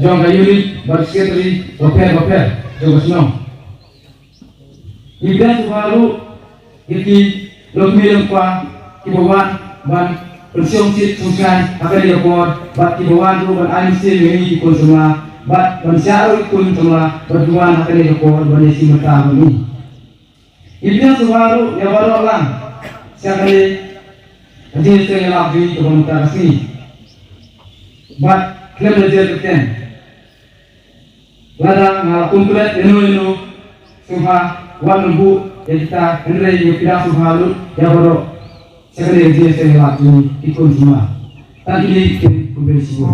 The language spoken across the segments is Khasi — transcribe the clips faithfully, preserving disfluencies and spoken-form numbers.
jong ka unit bad secretary bapher bapher jong ka shnong. Ngi pdiang sngewbha ruh ïa ki longkmie longkpa kiba wan ban pynshong shit shong shngaiñ ha kane ka por bad kiba wan ruh ban ai mynsiem ïa ngi ki khun samla bad ban shah ruh ki khun samla bad ki wan ha kane ka por ban ïashim bynta bad ngi. Ngi pdiang sngewbha ruh ïa baroh lang sha kane ka jingïaseng ïalap jong ngi kaba mynta ka sngi. Bad khlem da jer kyrteng, lada nga la pynpaw ïano ïano sngewbha wat nang buh ïa kita, hynrei ngi pdiang sngewbha ruh ïa baroh sha kane ka jingïaseng ïalap jong ngi ki khun samla. Tang kine ki khublei shibun.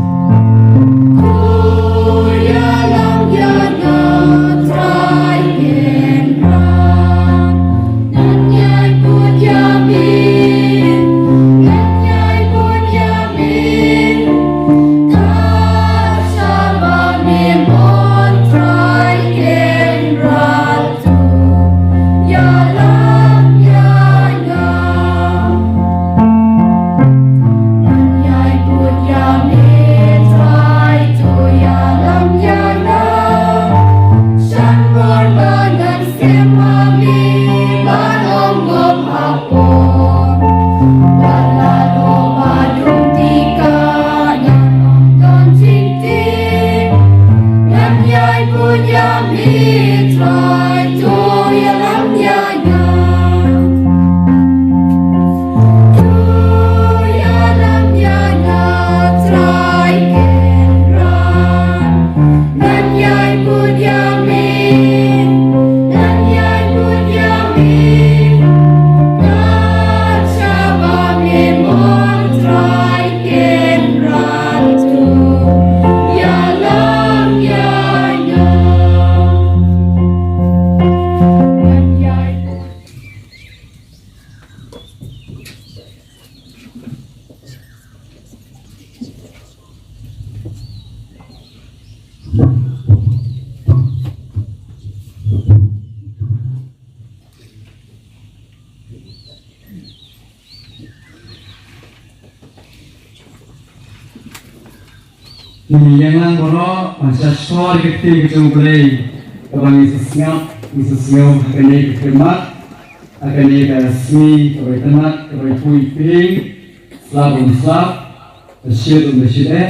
Ngi ïeng lang baroh ban sa shkor ïa ka ktien ka jong U Blei kaba ngi sa sngap, ngi sa sngew ha kane ka khlieh mat, ha kane ka sngi kaba itynnat, kaba iphuh iphieng, slap um slap, da shit um da shit eh,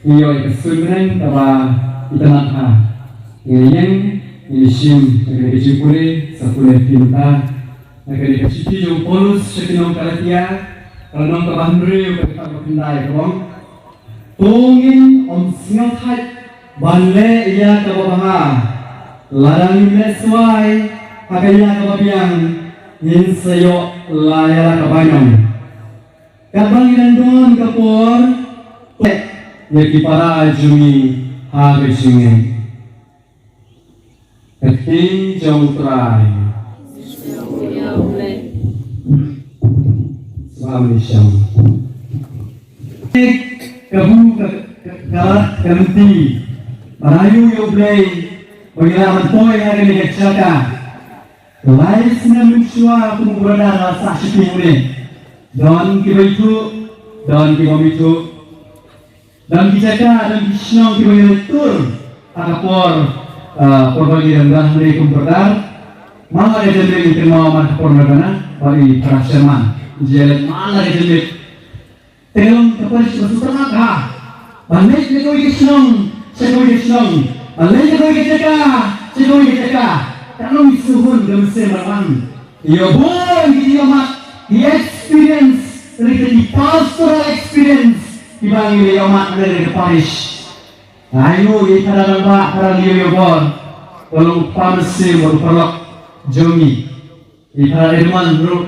ngi ïoh ïa ka suiñ bneng kaba itynnat ha. Ngi ïeng, ngi shim ïa kane ka jingpule, sa pule ïa phi mynta. Na kane ka shithi jong u Paulus sha ki nong Galatia, ka lynnong kaba hynriew, ka dkhot kaba khyndai ka ong: To ngin ym sngewthait ban leh ïa kaba bha. Lada ngin leh swai ha ka ïa kaba biang, ngin sa ïoh la ïa la ka bainong. Katba ngi dang don ka por, leh ïa ki para jong ngi ha ka jingngeit. Ka ktien jong U Trai. Sngewbha ïa U Blei. Sngewbha ïa U Blei. Ka bu ka, ka, ka, ka lynti. Ban ïoh ïa U Blei ba ngi lah ban poi ha kane ka jaka. Lai snem mynshuwa kum u brother la sah sha ki, don kiba ithuh, don kiba ym ithuh. Don ki jaka, don ki shnong kiba ngi la tur ha ka por, ah, por ba ngi dang don hangne kum u brother. Man la ka janmiet ngi kynmaw man ka por na ka na, ba i Prah Sherman, i ïaleit man la ka janmiet. Te ka long ka parish kaba sngewtynnat bha. Ban leit na kawei ka shnong sha kawei ka shnong, ban leit na kawei ka jaka sha kawei ka jaka, ka long i sngewhun ka mynsiem ba ngi ïoh bun ki jingïohmat, ki experience, lane ki pastoral experience kiba ngi la ïohmat na ka parish. Ai ngu i Phadar Rangbah, Phadar Liau Ïawbor, ka long u kpa mynsiem bad u paralok jong ngi. I Phadar Edmund ruh,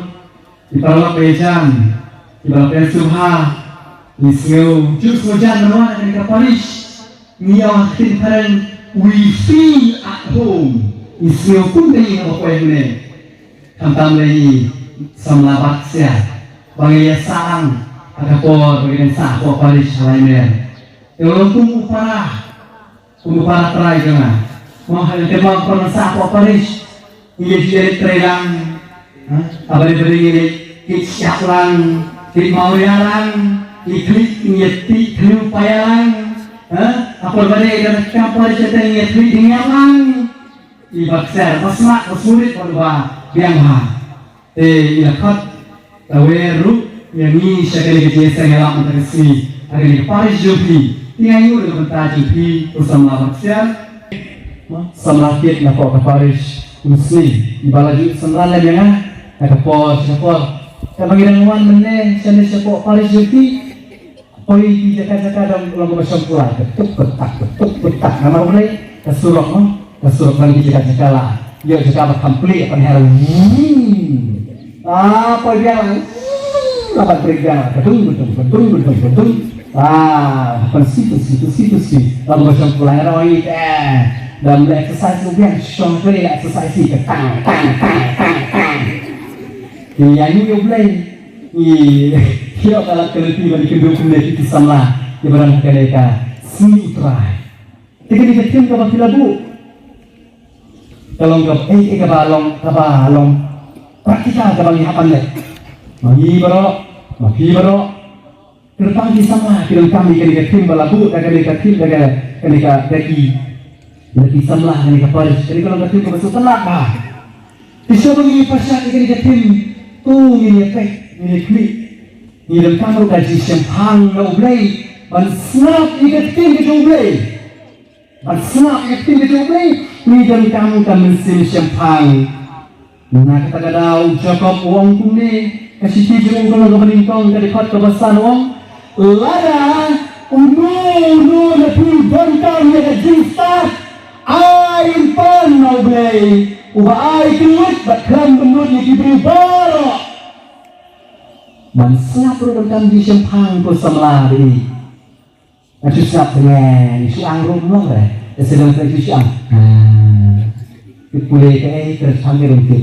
i paralok ba ïajan, iba la pdiang sngewbha, ngi sngew ju sngewjan mynta na kane ka parish, ngi ïoh ha ka ktien phareng, we feel at home, ngi sngew kum ka ïing haba poi hangne. Khamtam lei ngi samla bad sia ba ngi ïa sah lang ha ka por ba ngi dang sah hapoh parish ha Laimer. Te u long kum u para, kum u para trai jong nga. Mo ha ka por ba ngi sah hapoh parish, ngi ïa ju ïa leit trei lang. Ha? Haba dei ba dei ngi leit kit shyiap lang, kit mawria lang, kit khlieh ngi ïa tih thliew paia lang. Ha? Apor ba dei da ka porish te ngi ïa phi ngi ïa lang. I ba ksiar ba sma ba surit ba ba biang ha. Te i la khot tawer ruh ïa ngi sha kane ka jingïaseng ïalam mynta ka sngi ha kane ka parish jong phi. Te ïa ngi ruh da ka bynta jong phi u samla ba ksiar. Samla kit na pok ka parish u sni. I ba la ju samla lem ïa nga na ka por sha ka por. Kaba ngi dang wan mynne sha ne sha pok parish jong phi. Poi ki jaka jaka dang long kaba shong pulai ka tuk ka tak ka tuk ka tak. Namar balei? Ka surok mo, ka surok dang ki jaka jaka la. Ïoh jaka ba kham plie pynher. Ah, poi biang la. La ba plie biang la. Bedung bedung bedung bedung bedung. Ah, pynsi pynsi pynsi pynsi. Long kaba shong pulai roi eh. Dang exercise lu biang shong plie exercise ka tang tang tang tang tang. Ïa ngi ïa U Blei. Ïa ka lad ka lynti ba dei kynduh kumne ki samla kiba don ha kane ka sngi U Trai. Te kane ka theme kaba phi la buh ka long ka ei ei kaba long kaba long practical kaba ngi hap ban leh. Ma ngi baroh, ma phi baroh. Kyrpang ki samla ki donkam ïa kane ka theme ba la buh da kane ka theme da ka kane ka da ki da ki samla kane ka parish kane ka long ka theme kaba sngewtynnat bha. Te shuwa ba ngi pyrshah ïa kane ka theme to ngin ïa peit ngin ïa khmih. Ngi donkam ruh ka jingshemphang na U Blei ban sngap ïa ka ktien ka jong U Blei. Ban sngap ïa ka ktien ka jong U Blei ngi donkam ka mynsiem shemphang. Na kata ka daw u Jakob u ong kumne, ka shithi jong u ka long kaba nyngkong ka dkhot kaba san u ong, lada uno uno na phi u donkam ïa ka jingstad, ai pan na U Blei uba ai kylluid bad khlem bynnud ïa ki briew baroh. Ban sngap ruh donkam jingshemphang ko samla dei. Nga shu sngap tyngai, shu ang ruh mlong re. Te sdang te shu ang. Ah. Ki pule te eh, te sang ke ruh ki.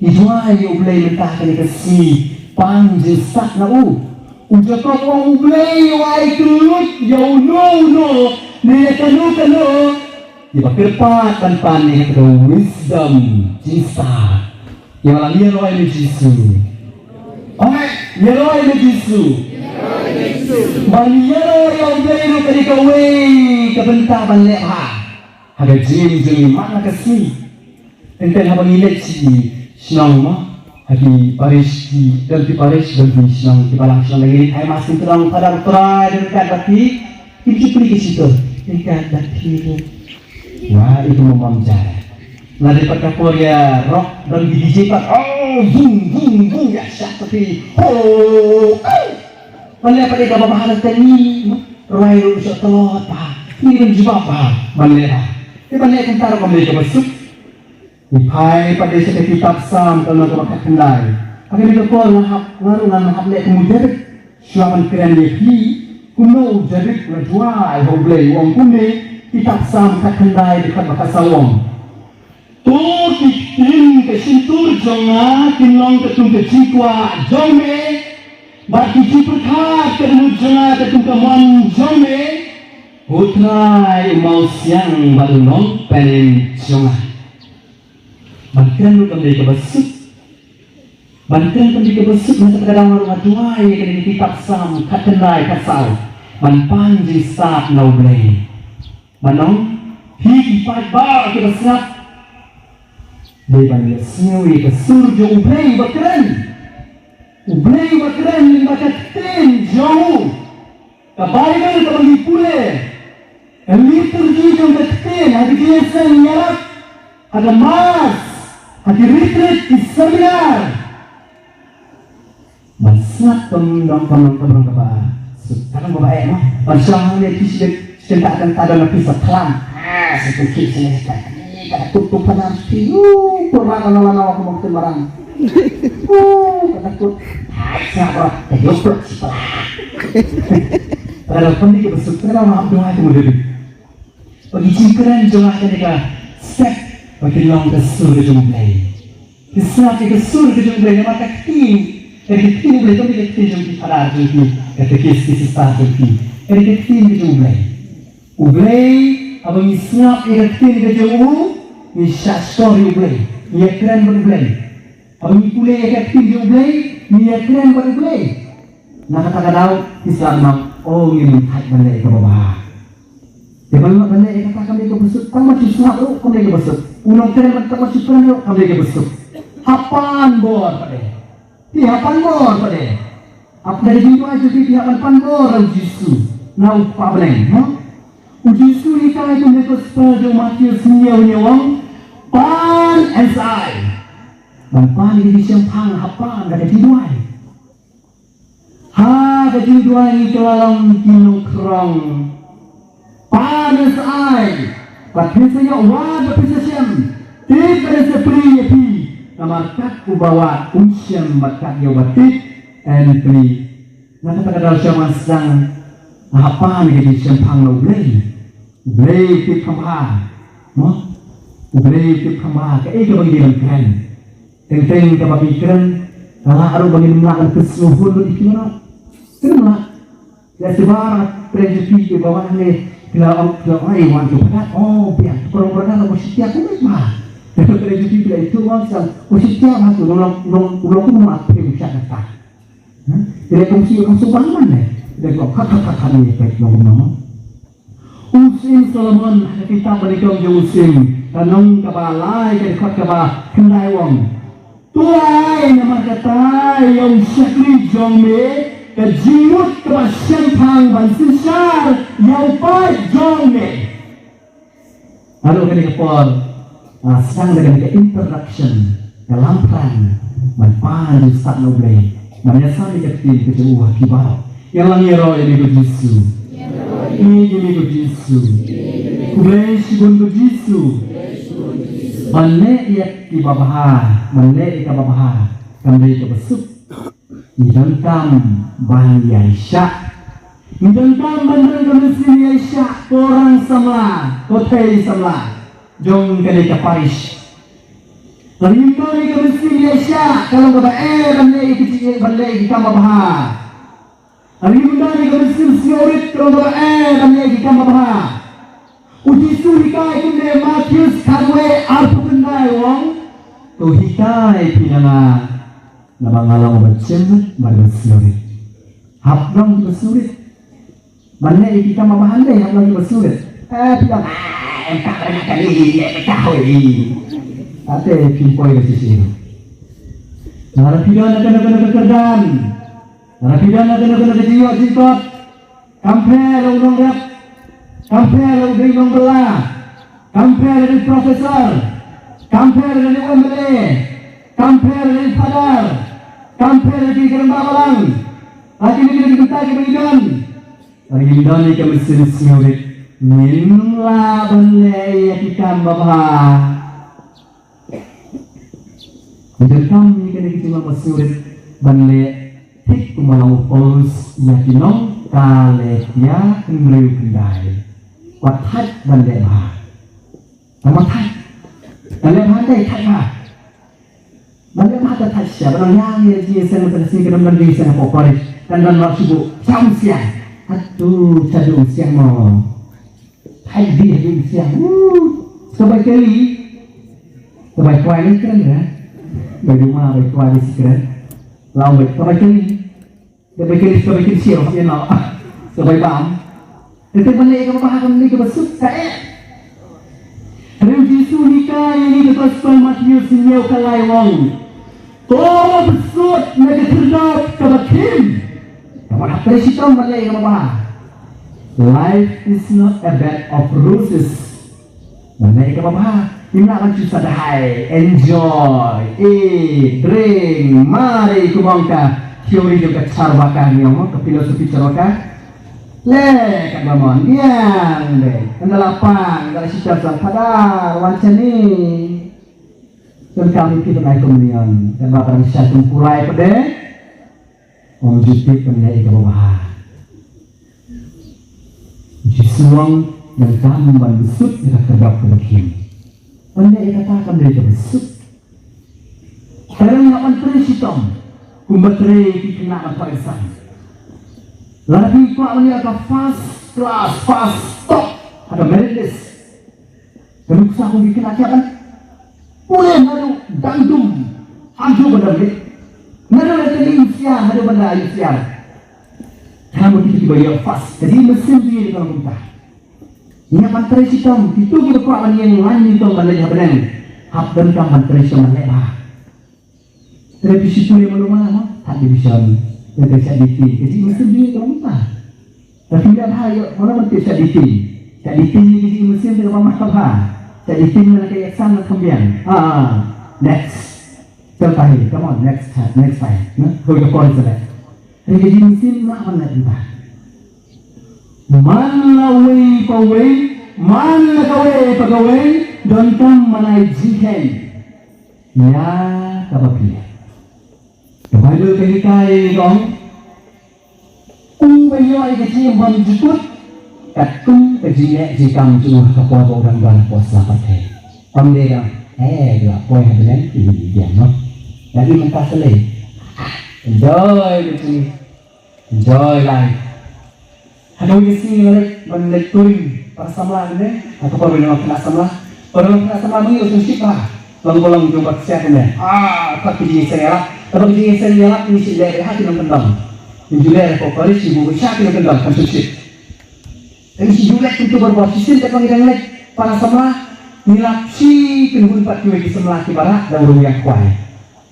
I duwai ïa U Blei mynta kane ka sngi. Pan jingstad na u. U Jakob u ong U Blei u ai kylluid ïa uno uno. Ne ïa kano kano. Ïa ba kyrpad ban pan ïa ka wisdom jingstad. Ïa ba la ïaroi na Jisu. Ong eh, ïaroi na Jisu. Ba la ïaroi ïa U Blei ruh ka dei kawei ka bynta ban leh bha. Ha ka jingim jong ngi man la ka sngi. Teng teng haba ngi leit sha ki shnong mo. Ha ki parish ki don ki parish don ki shnong ki balang shnong ngi leit ai mas ki shnong Phadar Trai don ka dati. Ki ki puli ki situ. Don ka dati. Wah, itu memang jai. Nga dei pat ka por ïa rock don ki D J pat. Oh, vung vung vung ïa shah tapi. Ho. Ban leh pat ïa kaba bha te ngi. Rwai ruh shah tlot bha. Ngi don jubab bha. Ban leh bha. Te ban leh kumta ruh kam leh kaba suk. Ngi phai pat ïa sha ka kitab Salm ka lynnong kaba khatkhyndai. Ha kane ka por nga hap nga ruh ngan hap leh kum u David. Shuwa ban kren ïa phi kumno u David u la duwai ha U Blei u ong kumne, kitab Salm khatkhyndai dkhot ba khatsaw u ong. To ki ktien ka shyntur jong nga kin long ka kum ka jingkwah jong me, bad ki jingpyrkhat ka dohnud jong nga ka kum ka mon jong me. Ko Trai u mawsiang bad u nongpynim jong nga. Ban kren ruh kam dei kaba suk. Ban kren kam dei kaba suk na kata ka daw nga ruh nga duwai ïa kane ka kitab Salm khatkhyndai khatsaw. Ban pan jingstad na U Blei. Ban ong, phi ki paidbah kiba sngap. Dei ban ïohsngew ïa ka sur jong U Blei ba kren. U Blei ba kren lyngba ka ktien jong u. Ka Baibl kaba ngi pule, ka liturgi jong ka ktien, ha ki jingïaseng ïarap, ha ka mass, ha ki retreat, ki seminar. Ban sngap kam long kam long kam long kaba suk, kam long kaba eh mo. Ban shong hangne ki shibit shibit ta kan ta don na pisa klam. Ah, sa tu ki sini ka. Ka tu tu panas pi. Uh, kurang lama lama aku mau marang. Uh, kata tu. Hai, siapa? Ka jop pla. Ka la pyndik ba suk ka la ma duwai ka mudui. Ba ki jingkren jong nga kane ka step ba ki long ka sur ka jong U Blei. Ki sngap ïa ka sur ka jong U Blei namar ka ktien. Ka ktien U Blei, ka ktien jong ki phadar jong ki, ka ktien ki sister jong ki. Ka ktien ka jong U Blei. U Blei, haba ngi sngap ïa ka ktien ka jong u, ngi shah shkor ïa U Blei. Ngi ïa kren bad U Blei. Haba ngi pule ïa ka ktien jong U Blei, ngi ïa kren bad U Blei. Na kata ka daw, ki sngap ma, oh, ngin ym thait ban leh kaba bha. Ban leh, ban leh ïa kata kam dei kaba suk, tang ba shu sngap ruh kam dei kaba suk. U nongkren tang ba shu kren ruh kam dei kaba suk. Hapan bor pat de. Phi hapan bor pat de. Hap da ka jingduwai jong phi, phi hapan pan bor ïa u Jisu. Na u Kpa Blei, ha? U Jisu u hikai kumne, Gospel jong u Mathaios hynñiew hynñiew u ong, pan S I. Ban pan ïa ka jingshemphang, hapan da ka jingduwai. Ha ka jingduwai ngi kylla long ki nongkhrong. Pan S I. Bad phin sa ïoh wad bad phin sa shem. Tip bad yn sa plie ïa phi. Namar kat uba wad un shem bad kat ïa uba tip yn plie. Na kata ka daw sha ban sdang ha pan ka jingshemphang na U Blei. U Blei u tip kham bha. Mo? U Blei u tip kham bha kaei kaba ngi dei ban kren. Teng teng kaba ngi kren, ka lah ruh ba ngim lah ban pynsngewhun lut ïa ki baroh. Kren lah. Ïa, shu ba pyrshah ïa ki ba wan hangne, ki la ong, ki la ong, "Ai, wan tu padat." Oh, biang, tu parong padat la, ko shitia kumne ma. Pyrshah ïa ki, ki la itu wan sang, ko shitia ma tu, long, long, long kumne ma, pyrshah ïa ka. Hah? Ki la kongsi, kongsi bang man ne. Ki la kong, khat, khat, khat, khat, ni, peit long kumne ma. U Syiem Solomon, ha ka kitab ba nyngkong jong u Syiem, ka lynnong kaba lai, ka dkhot kaba khyndai u ong. To ai namar kata ïa u shakri jong me ka jingmut kaba shemphang ban synshar ïa u paid jong me. Haduh kane ka por, ah, sdang da kane ka introduction, ka lamphrang, ban pan jingstad na U Blei, ban ïasam ïa ka ktien ka jong u ha ki baroh. Ïalang ïaroh ïa me ko Jisu. Ïa me ko Jisu. Khublei shibun ko Jisu. Ban leh ïa kiba bha, ban leh ïa kaba bha, kam dei kaba suk. Ngi donkam ban ïaishah. Ngi donkam ban don ka mynsiem ïaishah, ko rang samla, ko thei samla jong kane ka parish. Lada ngim don ïa ka mynsiem ïaishah, ka long kaba eh ban leh ïa ki, ban leh ïa ki kam babha. Lada ngim don ïa ka mynsiem sngewrit, ka long kaba eh ban leh ïa ki kam babha. U Jisu u hikai kumne, Mathaios khatwei arphew khyndai u ong, to hikai phi na nga, naba nga long uba jemrit bad uba sngewrit. Hap long uba sngewrit. Ban leh ïa ki kam babha, hap long uba sngewrit. Eh, phi long, ah, em ka, em ka, em ka, em ka, em ka, em ka. Ate phi poi ba shisien. Lada phi don na kano kano ka kyrdan, lada phi don na kano kano ka jingïoh jingkot, kam pher la u nongrep, kam pher la u dei nongbylla, kam pher la u dei professor, kam pher la u dei M L A, kam pher la u dei father, kam pher la u dei ki rangbah balang. Ha kine kine ki bynta kiba ngi don, lada ngim don ïa ka mynsiem sngewrit, ngim lah ban leh ïa ki kam babha. Ngi donkam ïa kane ka jinglong ba sngewrit ban leh thik kumba ong u Paulus ïa ki nong Kalesia hynriew khyndai. Wat thait ban leh bha. Tang wat thait. Ban leh bha dei thait bha. Ban leh bha te thait sha ban ong ïa ngi ïa jingïaseng mynta ka sngi ka dang ban jingïaseng hapoh college. Kan don mark shuh buh. Sha umsiang. Hato sha umsiang mo. Thait dih ha ka umsiang. Uh, sa bai kali. Sa bai kwai lei kren, eh. Bai duma bai kwai lei si kren. Lau bai, sa bai kali. Sa bai kali, sa bai kali siaw, siaw no. Sa bai bam. Te ban leh kaba bha, ban leh kaba suk, ka eh. Hynrei u Jisu u hikai ïa ngi ha ka Gospel Mathaios hynñiew khatlai u ong. To bsut na ka tyrdop kaba khim. Kaba hap trei shitom ban leh kaba bha. Life is not a bed of roses. Ban leh kaba bha. Ngim lah ban shu sa dahai, enjoy, eat, drink, mari kumba ong ka theory jong ka Charvaka, ngi ong ka philosophy Charvaka. Leh katba mon, biang dei. Ynda la pang, ynda la shitom sa, Phadar, wan shane. Donkam ïa phi ban ai communion, katba pang shai kum kulai pat de. Ym ju tip ban leh ïa kaba bha. Jisu u ong donkam ban bsut ïa ka tyrdop kaba khim. Ban leh ïa kata kam dei kaba suk. Tang ban trei shitom kumba trei ki khynnah ban thoh exam. Lada phi kwah ban ïoh ka first class, first top ha ka merit list. Ka nuksa kum ki khynnah kiba pule naduh dang dum haduh ban da mih. Naduh da teng ïing siar haduh ban da ïing siar. Tang ba kito kiba ïoh first. Ka jingmynsiem jong ngi ka long kumta. Ngi hap ban trei shitom, kito kiba kwah ban ïeng lain nyngkong ban leit ha bneng, hap donkam ban trei shitom ban leh bha. Trei phi shu pule malu malu, thad division, trei shah diti, ka jingmynsiem jong ngi ka long kumta. Lada phi leh bha ïoh, mano ban tip shah diti. Shah diti ka jingmynsiem ka bam ha ka bha. Shah diti na ka ïa san na kham biang. Ah, next. Chal tahi, come on, next, next time. Na, hoi ka por sa leh. Ka jingmynsiem ma ban leh bha. Man la wei pa wei, man la kawei pa kawei, donkam ban ai jingkheiñ ïa kaba phi leh. Ka Baibl ka hikai ka ong, uba ïoh ïa ka jingim bymjukut, katkum ka jingleh jingkam jong u ha ka por ba u dang don ha ka por sla pyrthei. Ym dei ka, eh, la poi ha bneng, ïa, ïa, ïa, no. Lagi mynta sa lei. Enjoy ka jingim. Enjoy life. Haduh ïa sngi leit ban leit touring para samla ne, ha ka por ba ngi long khynnah samla. Por ba ngi long khynnah samla ma ngi u sngewsih bha. Long ba long jong bad sia ne. Ah, pat ki jingïaseng ïalap. Pat ki jingïaseng ïalap ngi shu leh ha ki nongkyndong. Ngi ju leh ha ka college ngi buh sha ki nongkyndong kan sngewsih. Ngi shu leh kumta barabor shisien katba ngi dang leit para samla. Ngi lap shi kynhun pat kiwei ki samla kiba rah da u rung ïakhwai.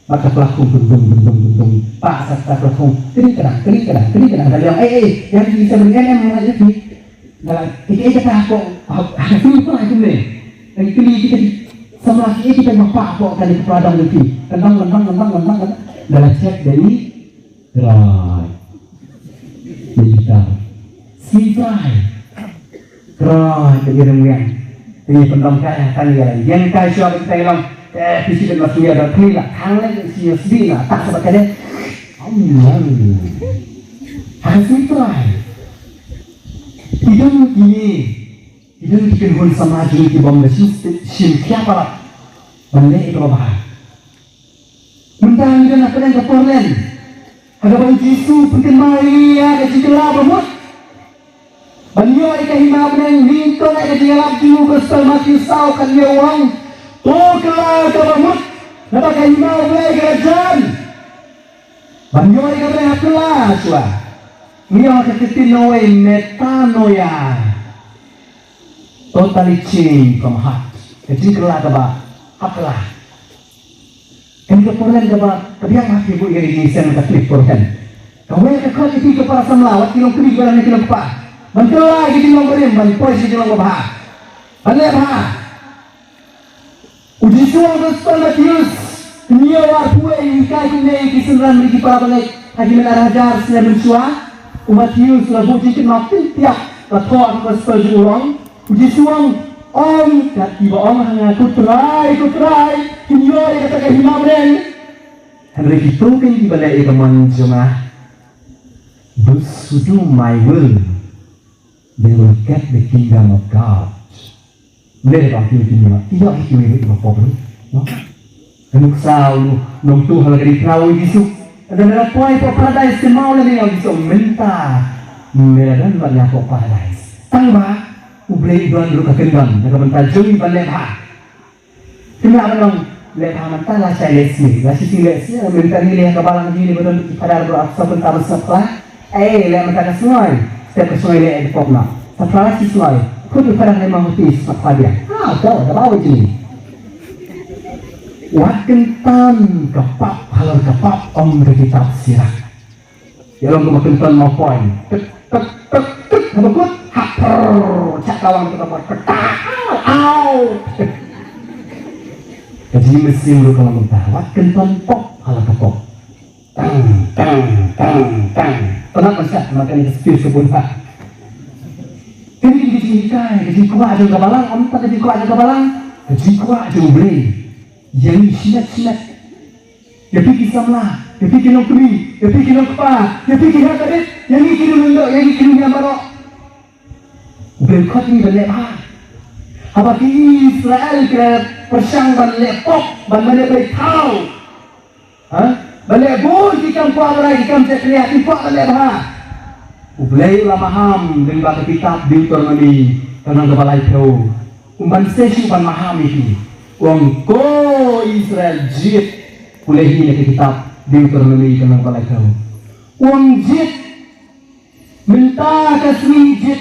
Bad ka plakhung dum dum dum dum dum dum. Bad sa ka plakhung. Kri kri kri kri kri kri. Da ïa, eh, eh, ïa ki sa ring em em ïa ki. Da la, eh, eh, kata ko, ha, ha, sini pun aku ni. Lagi kli kita di, samla ki, eh, kita bapa ko kali kepala dang lagi. Kendang, kendang, kendang, kendang, kendang. Da la check dari. Right. Dari kita. Sini try. Krai ka ïa reng wiang. Te ngi pyndonkam kai ha tang ïa la ïeng kai shuwa ba kita ïa long. Te phi shu dep ma shuwa da phli la khang leh shu ïa sdi na tak sa ba ka dei. Aw, nang. Ha ka shu trai. Ki don kine. Ki don ki kynhun samla jong ngi ki bym da shu shu khia palat. Ban leh ïa kaba bha. Mynta ngi don ha kane ka por len. Ha kaba u Jisu pynkynmaw ïa ka jingkylla ba mut. Ban ïoh ïa ka hima bneng, nyngkong ïa ka jingïalap jong u, Gospel Mathaios saw khathynñiew u ong, to kylla kaba mut, naba ka hima U Blei ka la jan. Ban ïoh ïa kaba hap kylla shuwa. Ngi ong ha ka ktien Norway, metanoia. Totally change from heart. Ka jingkylla kaba hap kylla. Kane ka por len kaba, ka biang ha phi buh ïa ka jingseng ka clip por len. Kawei ka khot ïa phi ki para samla, wat ki long kmie ki ba dang ki long kpa. Ban kylla ïa ka jinglong barim, ban poi sha ka jinglong babha. Ban leh bha. U Jisu ha u Gospel Mathaios, hynñiew arphew wei, u hikai kumne ïa ki synran bad ki para bangeit ha ki miet ar hajar snem mynshuwa. U Mathaios u la buh jingkynmaw kyntiap, la thoh ha u Gospel jong u, u ong, u Jisu u ong, ym kat kiba ong ha nga, Ko Trai, Ko Trai, kin ïoh ïa kata ka hima bneng. Hynrei kito kin kiba leh ïa ka mon jong nga. Those who do my will, they will get the kingdom of God. Leh ba ki kin ïoh, ïoh ïa kiwei ruh kiba pop ruh. No? Ka nuksa u nongtuh ha la ka dei phra u Jisu. Lada la poi hapoh paradais, kynmaw lade ïa u Jisu mynta. Me la don bad nga hapoh paradais. Tang ba U Blei u don ruh ka kyndon na ka bynta jong ngi ban leh bha. Kynmaw ban long leh bha mynta, la shai leh sngi, la shisien leh sngi, mynta ngi leh ha ka balang jong ngi ba don ki phadar ba ap sa bynta ban sngap phla. Ei, leh mynta ka sngi, step ka sngi leh ka pop na. Sa phla shi sngi, khut u phadar leh ma huti sngap phla biang. Ha, to, da ba u jing. Wat kyntan ka pap halor ka pap, ong ka kitab Sirah. Ïa long kumba kyntan ma poi. Tek, tek, tek, tek, haba kut, ha, prrr, chak lawang tu ka poi, tek, tak, au, au. Ka jingmynsiem ruh ka long kumta, wat kyntan pop, hala ka pop. Tang, tang, tang, tang. Pynap pynshah, ma kane ka speech ka bun ha. Kane ka jinghikai, ka jingkwah jong ka balang, ym tang ka jingkwah jong ka balang, ka jingkwah jong U Blei. Ïa ngi shimet shimet. Ïa phi ki samla, ïa phi ki nongkmie, ïa phi ki nongkpa, ïa phi ki heh barit, ïa ngi ki nongïalam, ïa ngi ki nongïalam baroh. U Blei u khot ngi ban leh bha. Haba ki Israel ki la pyrshang ban leh pop, ban leh blei thaw. Ha? Ban leh bun ki kam kwah brai, ki kam jaitbynriew, ki kwah ban leh bha. U Blei u la maham lyngba ka kitab Deuteronomi, ka lynnong kaba laiphew. Um ban sa shuh ban maham ïa ki. U ong, ko Israel, jied. Pule hi na ka kitab Deuteronomi ka lynnong kaba laiphew. U ong jied. Mynta ka sngi jied.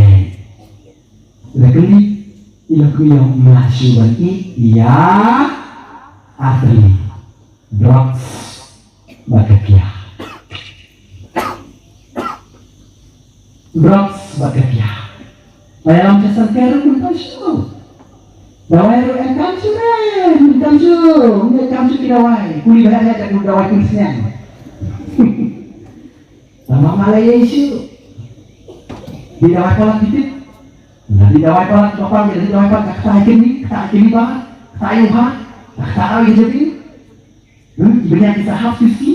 Leh. Leh kali, ila ku ila ma shu ban i, ya, atri. Drugs, ba ka kia. Drugs, ba ka kia. Ba ya lam ka sangkar kun pa shu. Ba wa ru en kan shu na. Shu, ym dei kam shu ki dawai. Kuli ba heh heh, ka dawai kuli sniang. Tang ba ma lei ei shu. Dei dawai palat ki tip. Nga dei dawai palat ba pang, dei dawai palat ka kata kini, kata kini ba, kata ïa u ha, ka kata ïa jabi. Hmm, i bniah ki sa hap shu shu.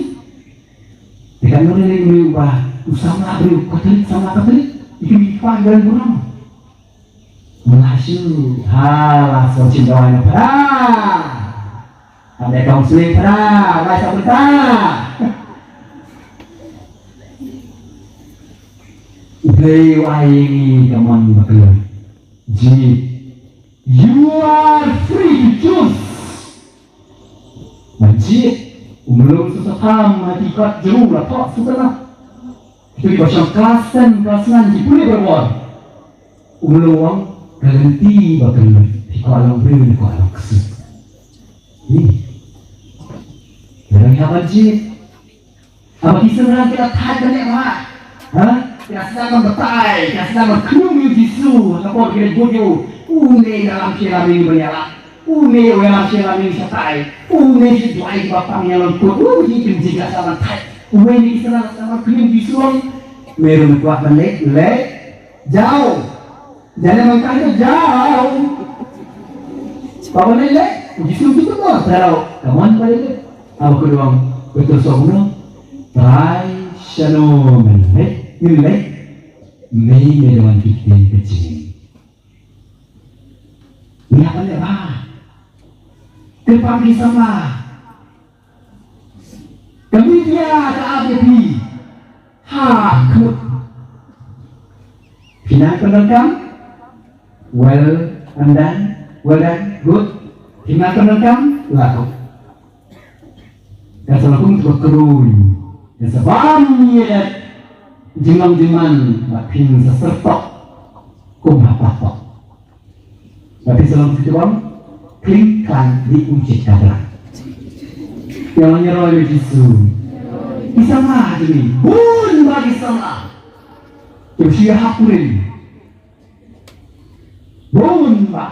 Te ka nong lei lei ba u samla briew Katholik, samla Katholik. I kini ki kpa i ba burom. Nga shu, ha, la shu chim dawai na pada. Ade counseling pada, bai sa pada. U Blei u ai ïa ngi ka mon ba kylluid. Jied. You are free to choose. Ban jied. Um long shu sa tham ha ki kot jong u la thoh shu sa na. Kito kiba shong klas ten, klas nine ki pule barabor. Um long ong ka lynti ba kylluid. Phi kwah long briew, phi kwah long ksuid. Ni. Lada ngi hap ban jied. Haba ki synran ki la thait ban leh bha. Ha? Ki la sdang ban batai, ki la sdang ban khñium ïa u Jisu, ha ka por ki la bud ïa u. Une u ïalam shi ïalam ïa ngi ban ïalap. Une u ïalam shi ïalam ïa ngi shatai. Une u duwai kiba pang ïa long kut. U Jisu ki la sdang ban thait. Une ki synran la sdang ban khñium ïa u Jisu. Me ruh me kwah ban leh, leh. Jaw. Jane man ka jaw. Papa ne le, Jisu tu ko taro. Kaman pale le. Aba ko doang betul sokno. Trai shano men le, men le. Me me doang kitin kecil. Nya pale ba. Kepang di sama. Ka media ka ap ïa phi. Ha, khmut. Phi nang pyndonkam? Well and done. Well done. Good. Phi nang pyndonkam? Laku. Ka sa la kum tu kruin. Ka sa bam ïa jinglong jingman. Ba phin sa sertok. Kum ha patok. Ba phi sa long kti bam, kling klang di u jied ka blang. Ïa long ïa roi ïa Jisu. Ki samla jong ngi, bun ba ki samla. Ki shu ïa hap kurim. Bun ba.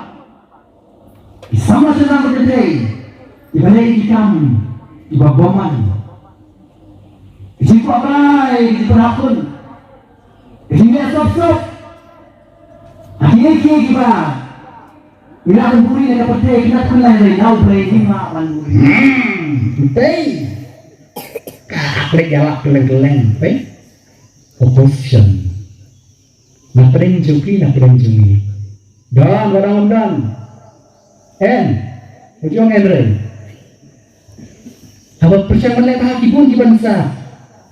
Ki samla sha nang ba kynthei. Kiba leh ki kam, kiba bymman. Ki jingkwah bai, ki jingkwah khun. Ki jingleh sop sop. Ati ïa ki kiba. Ïa ban buri na ka pyrthei, ki na pynlai dei na U Blei, ki ma ban buri. Hmm, pyrthei. Ka klik ïa lak kylleng kylleng, pyrthei. Opposition. Na pdeng jong ki, na pdeng jong ngi. Don, ba dang ym don. En. U jong en re. Haba pyrshang ban leh bha ki bun ki ban sa.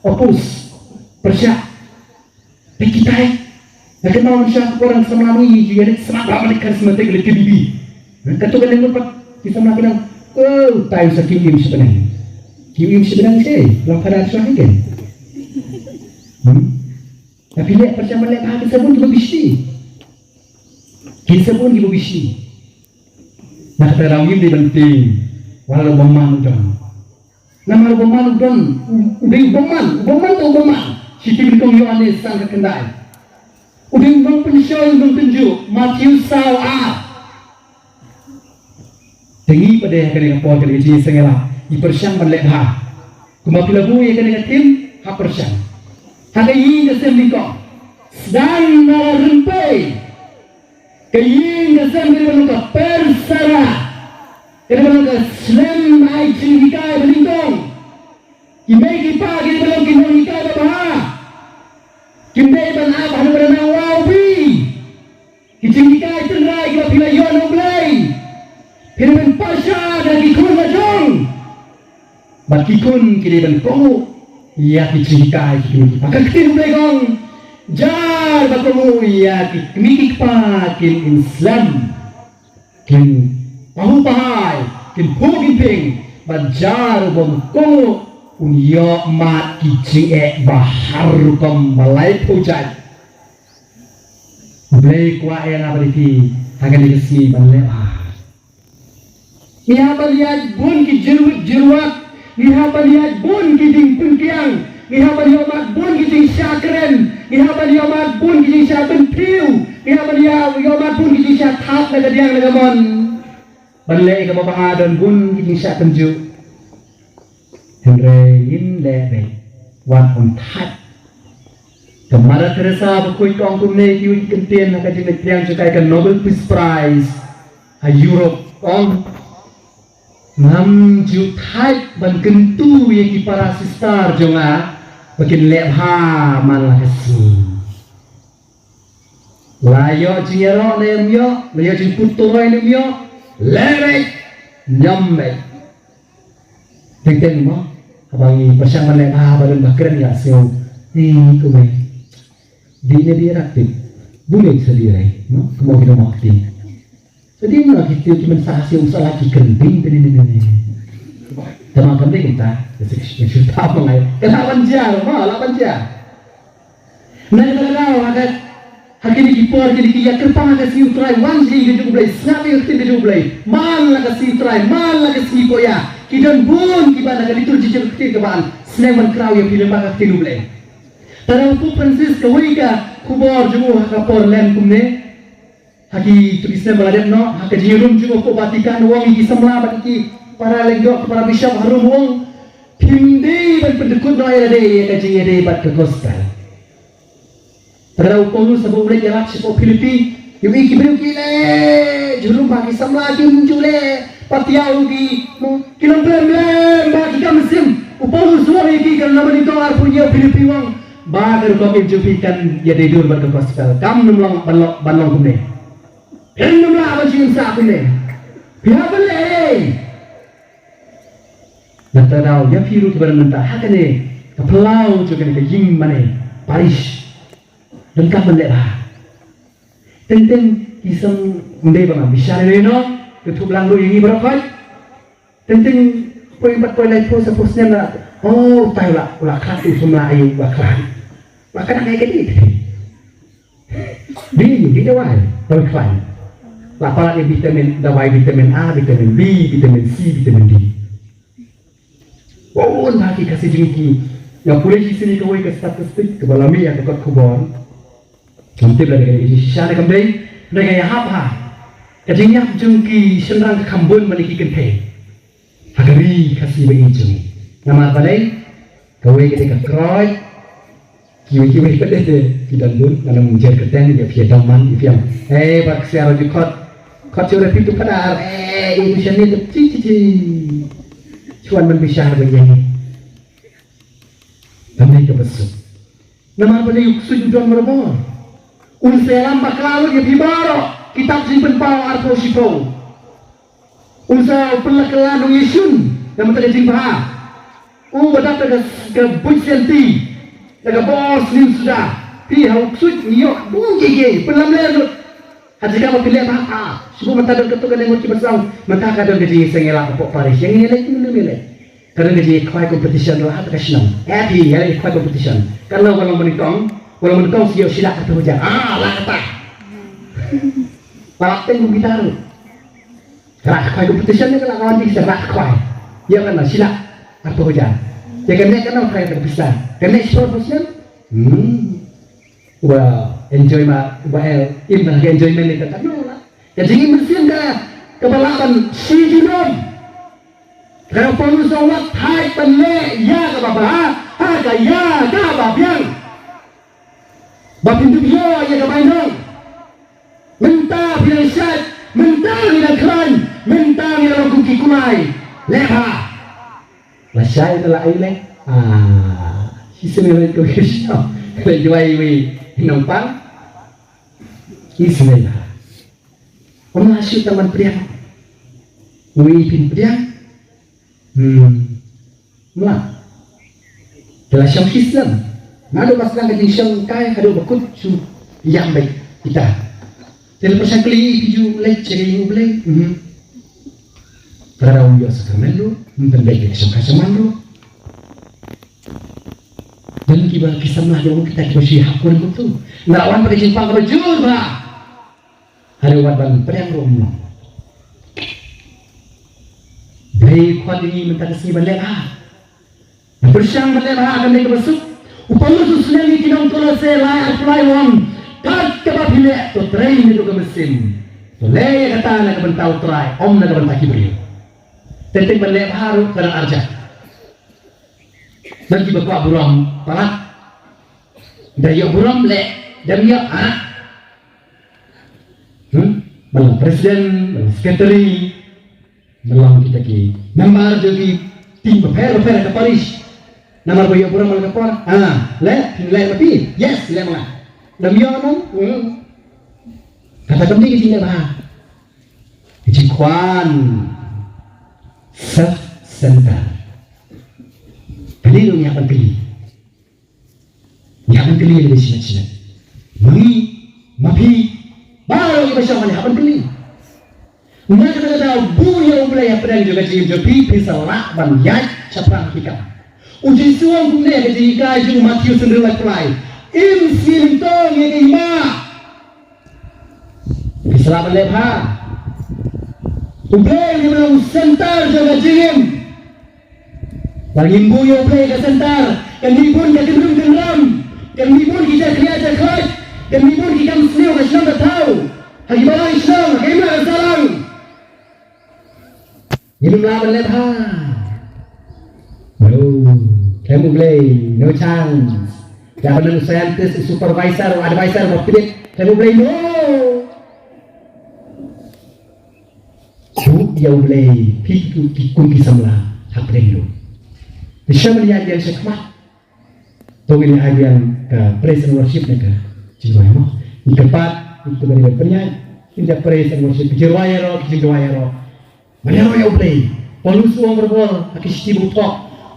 Oppose. Pyrshah. Phi kitai. Nga kynmaw mynshuwa ka por ngan samla ngi ïa leit smat bha ban leit charismatic leit K B B. Kato ka leng pat ki samla ki nang. Oh, tai sa ki im shi bneng. Ki im shi bneng shi. Lang phada shuwa hi ken. Hmm? Tapi leh pyrshang ban leh bha ki sabun kiba bishni. Ki sabun kiba bishni. Na kata daw ngim dei ban tieng. Wat la u bymman u don. Namar u bymman u don, u, u dei u bymman, u bymman te u bymman. Shithi nyngkong Ïoannis san ka khyndai. U dei u nongpynshoi, u nongtynjuh, Mathaios saw ar. Te ngi pat de ha kane ka por kane ka jingsngewbha, ngi pyrshang ban leh bha. Kumba phi la buh ïa kane ka theme, ha pyrshang. Ha ka ïing ka sem nyngkong. Sdang na la rympei. Ka ïing ka sem ka dei ban long ka persara. Ka dei ban long ka slem ai jinghikai ba nyngkong. Ki mei ki pa ki dei ban long ki nonghikai ba bha. Kim dei ban ap haduh ba dang nang waw bha. Ki jinghikai tynrai kiba phi la ïoh na U Blei. Phi dei ban pyrshah da ki khun la jong. Bad ki khun ki dei ban kohnguh ïa ki jinghikai ki kmie ki kpa. Ka ktien U Blei ka ong, jar ba kohnguh ïa ki kmie ki kpa kin im slem. Kin pahuh pahai, kin phuh kin phieng. Bad jar u bym kohnguh un ïoh mad ki jingeh ba har rukom ba laiphew jait. U Blei kwah ïa nga bad ïa phi ha kane ka sngi ban leh bha. Ngi hap ban ïaid bun ki jyrwit jyrwat. Ngi hap ban ïaid bun ki jingpynkhiang. Ngi hap ban ïoh mad bun ki jingshah kren. Ngi hap ban ïoh mad bun ki jingshah pynthiew. Ngi hap ban ïa, ïoh mad bun ki jingshah thap na ka diang na ka mon. Ban leh ïa kaba bha don bun ki jingshah kumjuh. Hynrei ngin leh beit wat ym thait. Ka Mother Teresa ba khuid ka ong kumne, kiwei ki kyntien ha ka jingpdiang jong ka ïa ka Nobel Peace Prize ha Europe, ka ong, ngam ju thait ban kyntu ïa ki para sister jong nga ba kin leh bha man la ka sngi. La ïoh jingïaroh ne ym ïoh, la ïoh jingput turoi ne ym ïoh, leh beit, ñiam beit. Teng teng mo, haba ngi pyrshang ban leh bha, ba don ba kren, ïa sngew, eh, kumne. Dei ne dei rat tip. Bun sa dei rai, no? Kumno ki nongmah kti. Sa dei, no, ki tip ki mynta sa sngew sa la ki kren ding, ding, ding, ding, ding. Tang ma kam dei kumta, ka sik sik sik ta ma ngai. Ka la ban jia, ma, la ban jia. Na kata ka daw, ha ka, ha kine ki por, kine ki ïa kyrpang ha ka sngi U Trai, wan sha ka jong U Blei, sngap ïa ka ktien ka jong U Blei, man la ka sngi U Trai, man la ka sngi Poh Ïa, ki don bun kiba na ka liturgi jong ka ktien kaba sneng ban kraw ïa phi lyngba ka ktien U Blei. Te u Pope Francis kawei ka khubor jong u ha ka por lem kumne. Ha kitu ki snem ba la dep noh, ha ka jingïarum jong u ha Vatican, u ong ïa ki samla bad ïa ki para lyngdoh, ki para bishop harum, u ong, phim dei ban pyndykut noh ïa lade ïa ka jingïadei bad ka gospel. Te lada u Paulus haba u leit ïarap shapoh Philippi, u ïohi ki briew ki leh jurumba, ki samla kim ju leh, patiaw ki, ki long blem blem ba ki kam mynsiem. U Paulus u ong ïa ki, ka lynnong ba nyngkong arphew hynñiew, Philippi, u ong ba ka rukom jong phi kan ïadei dur bad ka gospel. Kam nym long ban long, ban long kumne. Phin nym lah ban sngewsih kumne. Phi hap ban leh ei ei. Nangta daw ïa phi ruh kiba don mynta ha kane ka phyllaw jong kane ka ïing mane parish. Donkam ban leh bha. Teng teng ki sam, ym dei ba nga bishar ïa no, ka thup lang ruh ïa ngi baroh khoit. Teng teng poi bad poi lai phew sa phew snem la. Oh, utai u la, u la khlad, u samla aïu u la khlad. U la khlad ngai ka dei. Dei, dei dawai, dawai khlaiñ. La palat ïa vitamin, dawai vitamin A, vitamin B, vitamin C, vitamin D. Bun bha ki Khasi jong ngi ki. Nga pule shisien ïa kawei ka statistic kaba la mih ha ka kot khubor. Ngam tip lada ka dei ka jingshisha ne kam dei, hynrei nga ïahap ha ka jingïap jong ki shynrang ka kham bun mane ki kynthei ha ka ri Khasi ba ïeit jong ngi. Namar balei? Kawei ka dei ka kroit. Kiwei kiwei pat de ki don bun, ngan ym jer kyrteng, ïa phi ïa dang man, ïa phi ïa. Eh, ba ksiar ju khot. Khot shuh re phi tu khadar. Eh, ïa tu shane tu chi chi chi. Shu wan ban bishar ba ïa ngi. Dang dei kaba suk. Namar ba dei u ksuid u don marabor. Un sa ïalam bakla lut ïa phi baroh. Kitab Jingpynpaw arphew shiphew. Un sa u pynlehkela nongïashun na ka bynta ka jingbha. U ba dap da ka, ka buit sianti, da ka bor sniew suda. Phi ha u ksuid ngi ïoh bun kiei kiei, pynlamler lut. Ha jaka ba phi leh bha, ah, shu buh mynta don katto katne ngut kiba sdang, mynta ka don ka jingïaseng ïalap hapoh parish. Ïa ngi leh, ngi leh. Ka don ka jingïakhwai competition ruh ha kata ka shnong. Eh, phi, ïa leh ïakhwai competition. Kan long, kan long ba nyngkong, kan long ba nyngkong shu ïoh shi lak arphew hajar. Ah, lak kata. Lak teng kum kita ruh. Ka la khwai competition ne ka la ka wan jingshah, ka la khwai. Ïa kane shi lak arphew hajar. Ïa kane kane u khwai ka pisa. Kane shiphew percent. Hmm. Wa enjoy ma, wa el im ka enjoyment ne ka kano la. Ka jingim mynsiem ka, kaba lah ban shi junom. Ka Paulus u ong wat thait ban leh ïa kaba bha ha ka ïa kaba biang. Ba phin dup ïoh ïa ka bainong. Mynta phi dang shait, mynta ngi dang khlaiñ, mynta ngi dang long kum ki kulai. Leh bha. Lashai na la ai leh. Ah, shisien ngi leh ko shisha. Leh duwai wi nongpang. Ismail. Ym lah shu tang ban pdiang. Wi phin pdiang. Hmm. Mla. Te la shong shisnem. Naduh ba sdang ka jingshong kai haduh ba kut shu ïam beit kita. Te la pyrshang kylli ïa phi ju leit sha ka ïing U Blei. Mhm. Te la dang ïoh sakramen ruh, ym pynbeit ïa ka shong ka shaman ruh. Don kiba ki samla jong kita kiba shu hap kurim kumtu. Nga la wan bad ka jingpang kaba jur bha. Hynrei wat ban pdiang ruh ym long. Blei khot ïa ngi mynta ka sngi ban leh bha. Ban pyrshang ban leh bha ha kane kaba suk. U Paulus u sngewbha ïa ki nong Kolosse lai arphew lai u ong, kat kaba phi leh to trei naduh ka mynsiem. Leh ïa kata na ka bynta U Trai, ym na ka bynta ki briew. Teng teng ban leh bha ruh ka dang arjak. Don kiba kwah burom palat. Da ïoh burom leh, da ïoh ah. Hmm? Ban long president, ban long secretary, ban long kita ki member jong ki team bapher bapher ka parish. Namar ba ïoh burom ka por. Ah, leh, leh ma phi. Yes, leh ma nga. Da ïoh nong. Hmm. Kata kam dei ka jingleh bha. Ka jingkwah self center. Kane ruh ngi hap ban kylli. Ngi hap ban kylli lade shimet shimet. Ma ngi, ma phi, baroh kiba shong ngi hap ban kylli. Na kata ka daw buh ïa U Blei hapdeng jong ka jingim jong phi, phin sa lah ban ïaid shaphrang ki kam. U Jisu u ong kumne ha ka jinghikai jong u Matthew hynriew laiphew lai. Im sngi lyngkong ïa ka hima. Phi sa lah ban leh bha. U Blei u dei ban long u center jong ka jingim. Lada ngim buh ïa U Blei ha ka center, kan mih bun ka kynrum kynram, kan mih bun ki jakhlia jakhlait, kan mih bun ki kam sniew ka shnong ka thaw, ha ki balang shnong, ha ki imlang ka sahlang. Ngim lah ban leh bha. No. Khlem U Blei, no chance. Ïa ban long scientist, supervisor, advisor, bad pynïaid. Khlem U Blei, no. Buh ïa U Blei, phi ki, ki kum ki samla hapdeng jong u. Te sha ban ïaid ïa shakhmat. To ngin ïa ïaid ïa ka praise and worship ne ka jingrwai mo. Ïa ka pat, ïa ka ban ïa pynïaid, ïa ka praise and worship, ka jingrwai ïaroh, ka jingrwai ïaroh. Ban ïaroh ïa U Blei. Paulus u ong barabor ha ki shithi ba u thoh.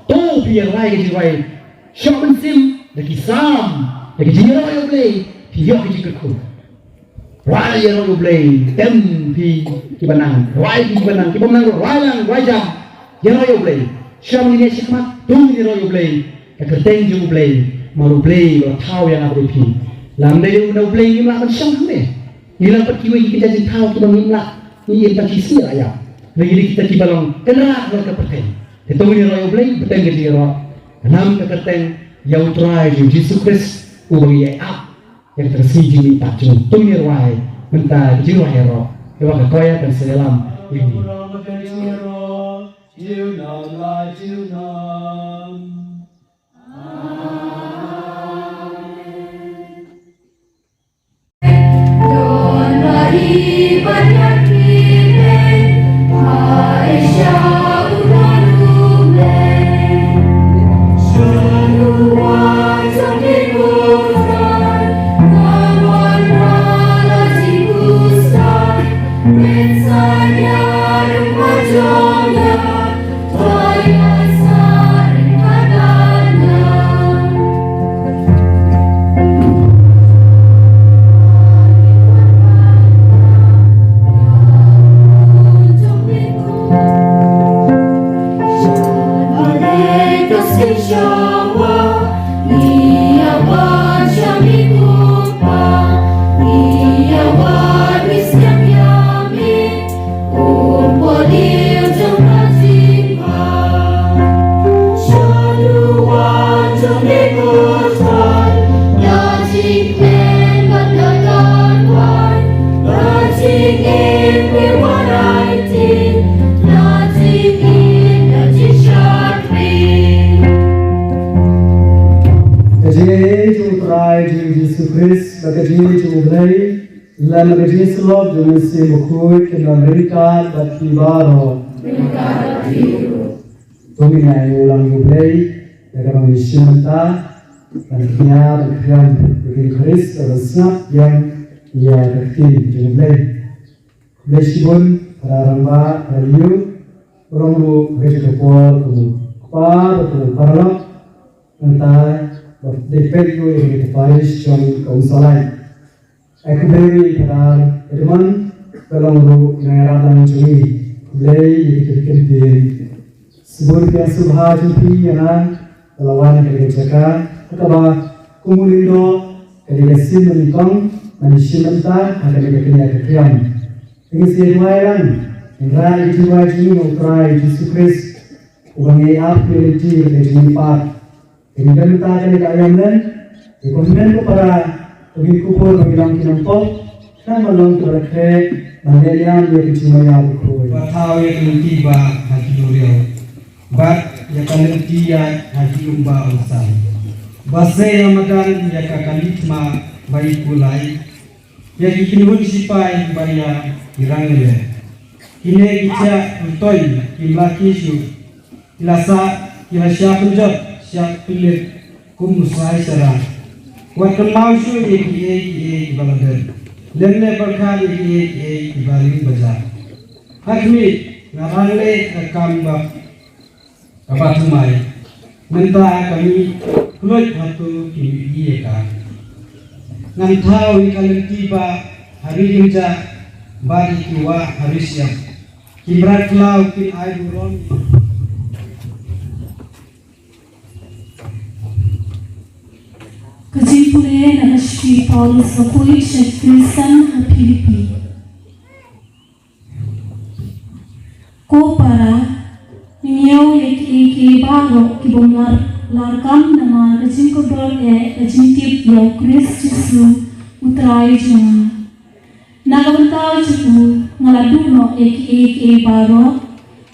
To phi ïarwai ka jingrwai. Shoh mynsiem da ki salm, da ki jingïaroh ïa U Blei, phin ïoh ka jingkyrkhu. Rwai ïaroh ïa U Blei, tem phi kiba nang, rwai phi kiba nang, ki bym nang ruh rwai lang, rwai jam. Ïaroh ïa U Blei. Sha ngin ïa shakmat, to ngin ïaroh ïa U Blei. Ka kyrteng jong U Blei, namar U Blei u la thaw ïa nga bad ïa phi. Lada ym dei na U Blei ngim lah ban shong hangne. Ngi long pat kiwei ki kynja jingthaw kiba ngim lah, ngi im tang ki sngi la ïap. Ngi dei kita kiba long kynrad halor ka pyrthei. Te to ngin ïaroh ïa U Blei, bteng ka jingïaroh. Ka nam ka kyrteng ïa U Trai jong U Jisu Khrist, uba ngi ïai ap. Ïa kata ka sngi jingmihpat jong u, to ngin ïa rwai mynta ka jingrwai ïaroh. Ïa ka choir kan sa ïalam ïa ngi. Ka jingïeit jong U Trai jong ngi U Jisu Khrist, bad ka jingïeit jong U Blei, lem bad ka jingïasyllok jong U Mynsiem Bakhuid, kin don ryngkat bad phi baroh. To ngin ïa ïoh lang ïa U Blei, ïa kaba ngi shim mynta, ban kñia, ban khriam, ïa ka Eucharist, ban sngap ïa, ïa ka ktien jong U Blei. Khublei shibun, para rangbah, para ïew, ba long ruh ha kane ka por, kum u kpa, bad kum u paralok, nangta, ba dei peit ruh ïa kane ka parish jong ka Umsalai. Ai khublei ïa i Phadar Edmund, ba long ruh i nongïarap lang jong ngi. Khublei ïa ki kyntien. Sbun ïa ka sngewbha jong phi ïa nga, ba la wan ha kane ka jaka, ha kaba, kum u lyngdoh, ka dei ka sien ba nyngkong, ba ngi shim bynta, ha kane ka kñia ka khriam. Te ngin sa ïa duwai lang, ngin rah ïa ka jingduwai jong ngi ha U Trai Jisu Khrist, uba ngi ap ïa lynti ka jingmihpat. Te ngin don mynta ha kane ka aïom lem, te ko hynmen ko para, to ngin kyrkhu ba ngin long ki nongpop, Tang ba long ka rakhe, ba leh liam ïa ka jingmaïa bakhuid. Ba thaw ïa ka lynti ba ha ki duriaw. Bad ïa ka lynti ïaid ha ki umba umsal. Ba se ïa madan ïa ka kali thma ba i kulai. Ïa ki kynhun sipai bad ïa ki rangle. Kine ki thiah rutoiñ, ki mlaki shuh. Ki la sah, ki la shah pynjot, shah pynlip, kum u Sisera. Wat kynmaw shuh ïa kiei kiei kiba la dep. Lem leh pyrkhat ïa kiei kiei kiba ring ba jah. Ha khmih, nga rangleh ka kam ba, kaba thymmai. Mynta ka mih khluit hato ki mih ïa ka. Ngan thaw ïa ka lynti ba ha ri kynjah, bad ïa ki wah ha ri shyiap. Ki mrad khlaw kin ai burom. Ka jingpule na ka shithi Paulus bakhuid sha ki Khristan ha Philippi. Ko para, ngin ïoh ïa kiei kiei baroh ki bym lar, larkam namar ka jingkordor eh ka jingtip ïa u Khrist Jisu u Trai jong nga. Na ka bynta jong u nga la duh noh ïa kiei kiei baroh,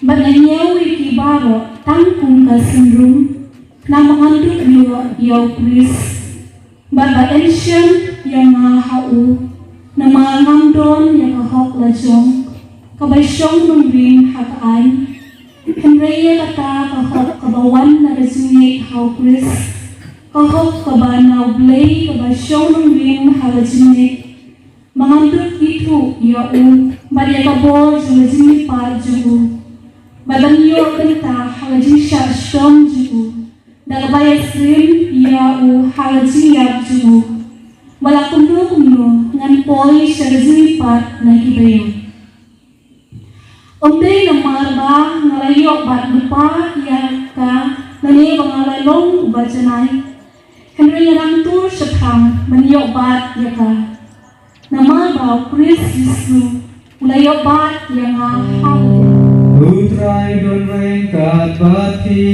bad nga ñiew ïa ki baroh tang kum ka synrum, khnang ba ngan duh ïa u Khrist. Bad ba yn shim ïa nga ha u, namar ngam don ïa ka hok la jong, kaba shong nongrim ha ka aiñ. Hynrei ïa kata ka hok kaba wan na ka jingngeit ha u Khrist, ka hok kaba na u Blei kaba shong nongrim ha ka jingngeit. Ba ngan dup ithuh ïa u, bad ïa ka bor jong ka jingmihpat jong u. Bad ban ïoh bynta ha ka jingshah shitom jong u. Da kaba ïasyriem ïa u ha ka jingïap jong u. Ba la kumno kumno ngan poi sha ka jingmihpat na ki briew. Ym dei namar ba nga la ïoh bat lypa ïa ka, lane ba nga la long uba janai. Hynrei nga nang tur shaphrang ban ïoh bat ïa ka. Namar ba u Khrist Jisu u la ïoh bat ïa nga ha ka. U Trai don ryngkat bad phi.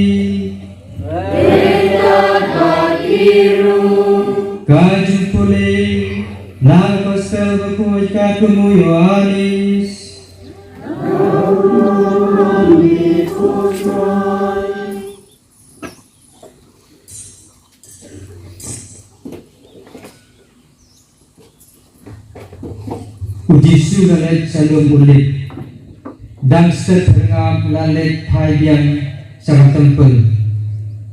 Ryngkat bad phi ruh. Ka jingpule na ka Gospel bakhuid katkum u Ïoannis. U Jisu la leit sha lum Olib. Dang stet hynrei u la leit phai biang sha ka templ.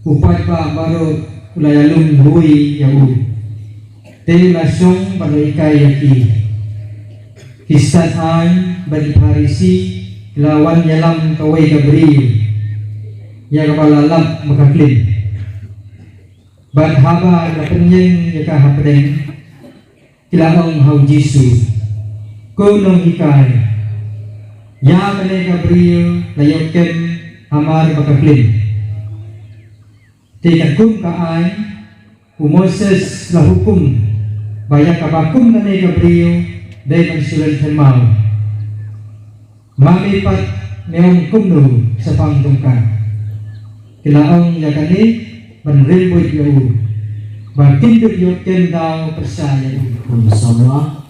U paidbah baroh u la ïalum ruh ïa u. Te u la shong bad u la hikai ïa ki. Ki stad aiñ bad ki Pharisi ki la wan ïalam kawei ka briew ïa kaba la lap ba ka klim. Bad haba ki la pynïeng ïa ka hapdeng, ki la ong ha u Jisu, Ko nonghikai, ïa kane ka briew la ïoh kem hamar ba ka klim. Te katkum ka aiñ u Moses la hukum ba ïa kaba kum kane ka briew dei ban shu len kynmaw. Ma me pat me ong kumno shaphang jong ka? Ki la ong ïa kane ban rim buit ïa u ba kin dup ïoh kem daw pyrshah ïa u. Khun samla,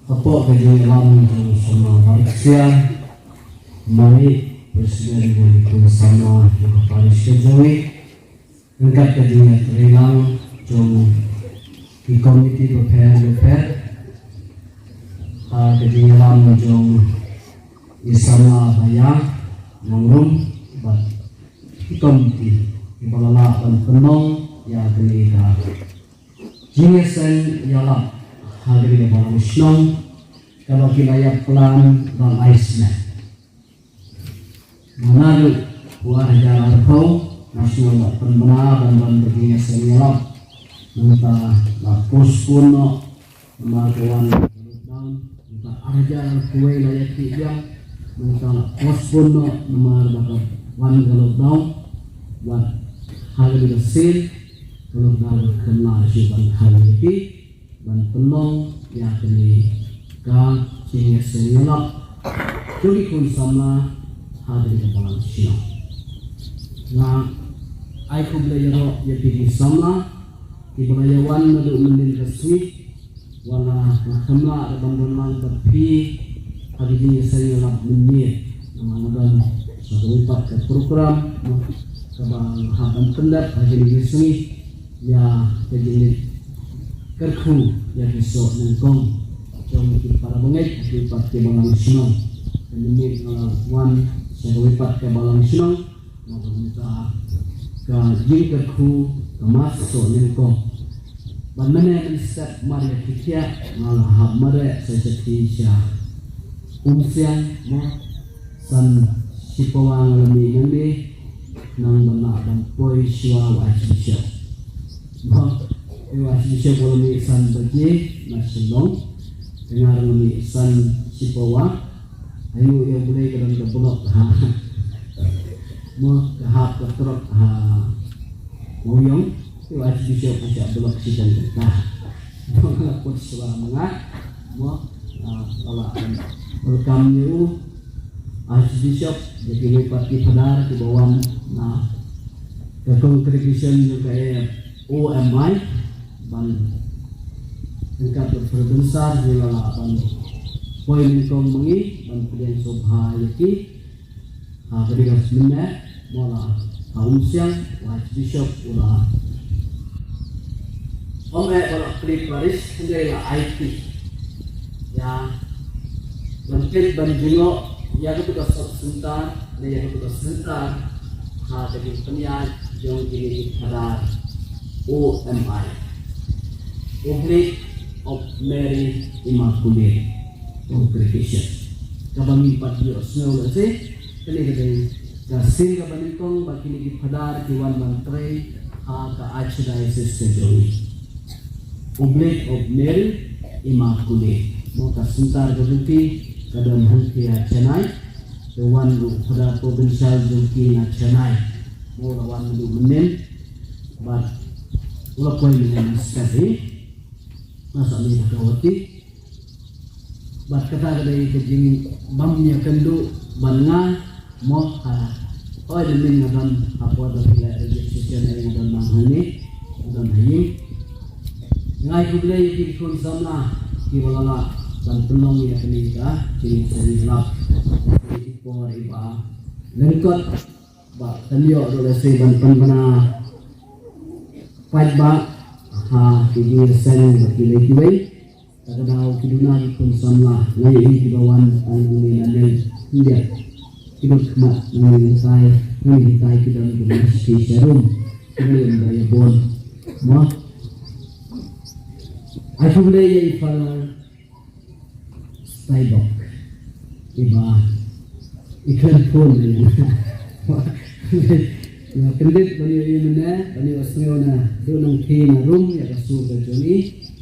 hapoh ka jingïalam jong u samla Barksiar, Mari, president jong u khun samla jong ka parish ka jong i. Ryngkat ka jingïatreilang jong ki komiti bapher bapher ha ka jingïalam jong i samla ba ïa nongrum bad ki komiti kiba la lah ban pynlong ïa kane ka jingïaseng ïalap ha kane ka balang shnong kaba ki la ïa plan ban ai snem. Naduh u ar hajar arphew, national la pynbna ban don ka jingïaseng ïalap. Mynta la postpone noh namar ka wan ka lockdown. Mynta ar hajar arphew wei la ïa khih biang. Mynta la postpone noh namar ba ka wan ka lockdown. Bad ha ka dei ka sien ka lockdown ka la shu ban khan ïa ki. Ban pynlong ïa kane ka jingïaseng ïalap jong ki khun samla ha kane ka balang shnong. Nga ai khublei ïaroh ïa phi ki samla kiba la ïa wan naduh mynnin ka sngi Wat la nga khlem lah da ban don lang bad phi ha ka jingïaseng ïalap mynmiet. Namar nga don sa kawei pat ka program kaba nga hap ban pyndep ha kine ki sngi ïa ka jingleit kyrkhu ïa ki soh nyngkong jong ki para bangeit ha ki pat ki balang shnong. Te mynmiet nga la wan sa kawei pat ka balang shnong. Nga ba mynta ka jingkyrkhu ka mass soh nyngkong. Ba mynne mynstep mar ïa ki thiah nga la hap mareh sa sha ki sha Umsiang mo. San shipawa nga la mih nangne nang ba lah ban poi shuwa u Archbishop. Mo, u Archbishop u la mih san baje na Shillong. Te nga la mih san shipawa. Ayu ïa u Blei ka don ka block ha. Mo ka hap ka trok ha Mawiong. Ïa u Archbishop ka shah block shi kan ka. Mo nga la put shuwa ma nga. Mo ah, ka la welcome ïa u Archbishop ïa ki wei pat ki phadar kiba wan na ka congregation jong ka O M I ban Tang ka Professor Bensar ngi la lah ban poi nyngkong ma ngi ban pdiang sngewbha ïa ki. Ha ka dei ka mynne mo la ha Umsiang u Archbishop u la ong eh ba la pli parish hynrei la aiti ïa ban peit ban jngoh ïa katu ka sub center ne ïa katu ka center ha ka jingpynïaid jong kine ki phadar O M I. Oblate of Mary Immaculate Congregation. Kaba ngi pat ïohsngew lehse kane ka dei ka sien kaba nyngkong ba kine ki phadar ki wan ban trei ha ka Archdiocese ka jong ngi. Oblate of Mary Immaculate. Mo ka center ka jong ki ka don hangtei ha Chennai. Te wan ruh u Phadar Provincial jong ki na Chennai. Mo la wan mynta mynnin. Bad u la poi mynnin mynstep hi. Nga sa mih ha Guwahati. Bad kata ka dei ka jingbym ïakynduh ban nga mo ha. Oi mynnin nga don ha por ba phi leh registration, nga don lang hangne. Nga don ha ïing. Nga ai khublei ïa ki khun samla kiba la lah ban pynlong ïa kane ka jingïaseng ïalap. Ki por iba lyngkot ba kan ïoh ruh lehse ban pynbna paidbah ha ki jingïaseng bad kiwei kiwei. Kata ka daw ki duna ki khun samla, nga ïohi kiba wan tang nangne na liang khyndiat. Ki don khmat nangne, nangtai, nangne nangtai ki don ki don ki sharum. Ki don ba ïa bun. Mo. Ai khublei ïa i Father Steinbock. Iba i khlem phone ïa nga. Nga kyndit ban ïohi mynne, ban ïohsngew naduh nangthie na room ïa ka sur ka jong i.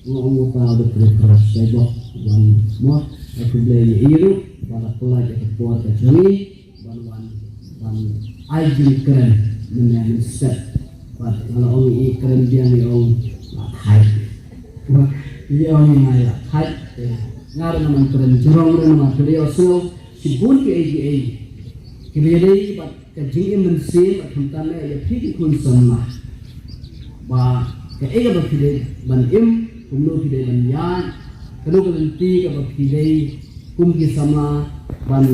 Nga ong uta u Doctor Steinbock ban mo, ai khublei ïa i ruh ba la pynlait ïa ka por ka jong i ban wan ban ai jingkren mynne mynstep. Bad nga la ong i kren biang, i ong la thait. Bad i ong i nga la thait. Te nga ruh nga man kren jrong ruh namar ka dei ïohsngew shibun kiei kiei kiba ïadei bad ka jingim mynsiem bad khamtam eh ïa phi ki khun samla. Ba kaei kaba phi dei ban im, kumno phi dei ban ïaid, kano ka lynti kaba phi dei kum ki samla ban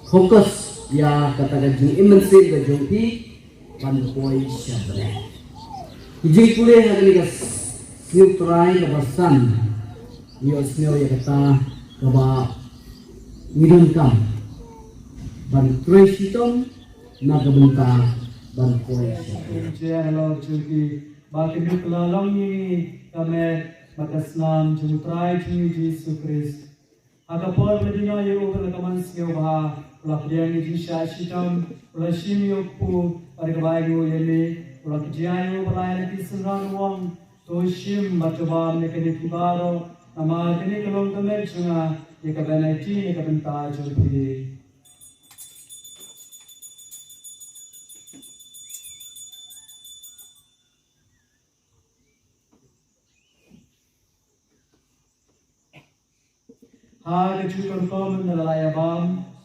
focus ïa kata ka jingim mynsiem ka jong phi ban poi sha bneng. Ki jingpule ha kane ka Sngi Trai kaba san, ngi ïohsngew ïa kata kaba ngi donkam ban trei shitom na ka bynta ban poi sha bneng. Jia halor jong ki ba kin ïoh kylla long ïa ngi ka met bad ka snam jong U Trai jong ngi Jisu Khrist. Ha ka por ba dei noh ïa u ba la ka mon sngewbha, u la pdiang ïa i jingshah shitom, u la shim ïa u kpu bad kaba ainguh ïa me, u la kjia ïa u ba la ïa la ki synran u ong, to shim bad to bam na kane phi baroh, namar kane ka long ka met jong nga ïa ka ban aiti na ka bynta jong phi. Ha ka juh ka rukom ynda la ïa bam,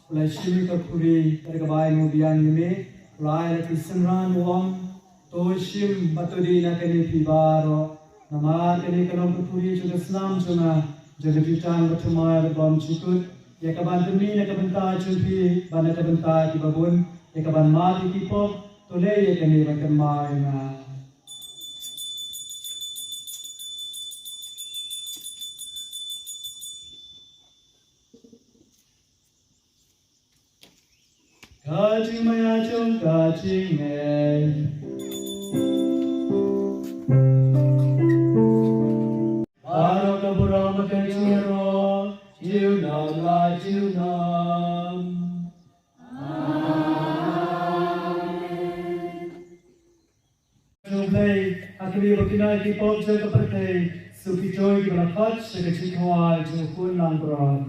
u la shim ïa ka khuri, bad kaba ainguh biang ïa me, u la ai la ki synran u ong, to shim bad to dih na kane phi baroh, Namar kane ka long ka khuri jong ka snam jong nga, jong ka jutang bathymmai bad bymjukut, ïa kaban pynmih na ka bynta jong phi bad na ka bynta kiba bun, ïa kaban map ïa ki pop. To leh ïa kane ban kynmaw ïa nga. Ka jingmaïa jong ka jingngeit. Baroh ka burom bad ka jingïaroh, junom la junom. Amen. Jong U Blei, ha ka liang ba kine ki pop jong ka pyrthei, suk ki joi kiba la khot sha ka jingkhawai jong U Khun langbrot.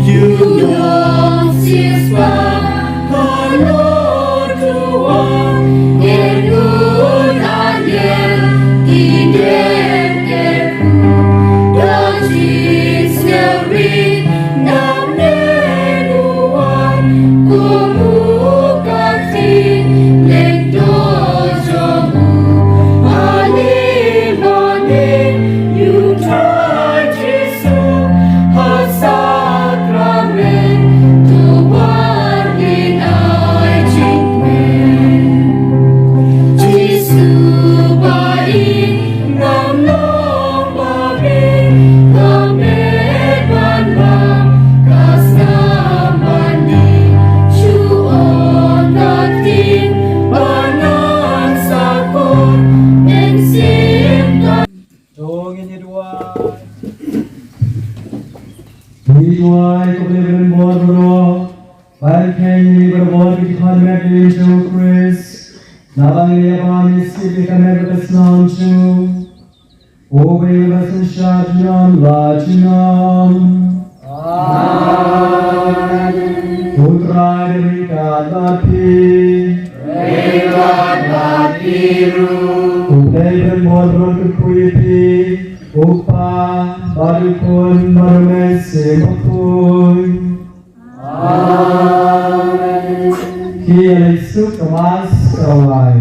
You know, sister, hello to one, and good I am, he did. To ngin ïa duwai. Ngi duwai ko Blei ban bor baroh. Ban kheiñ ïa ngi barabor ki khun met ïa u Khrist. Naba ngi ïa bam ïa sngap ïa ka met bad ka snam jong u. U Blei uba synshar junom la junom. Amen. U Trai ryngkat bad phi. Ryngkat bad phi ruh. U Blei ban bor baroh kyrkhu ïa phi. U Kpa bad U Khun bad U Mynsiem Bakhuid. Amen. Ki ïa leit suk ka Mass ka wai.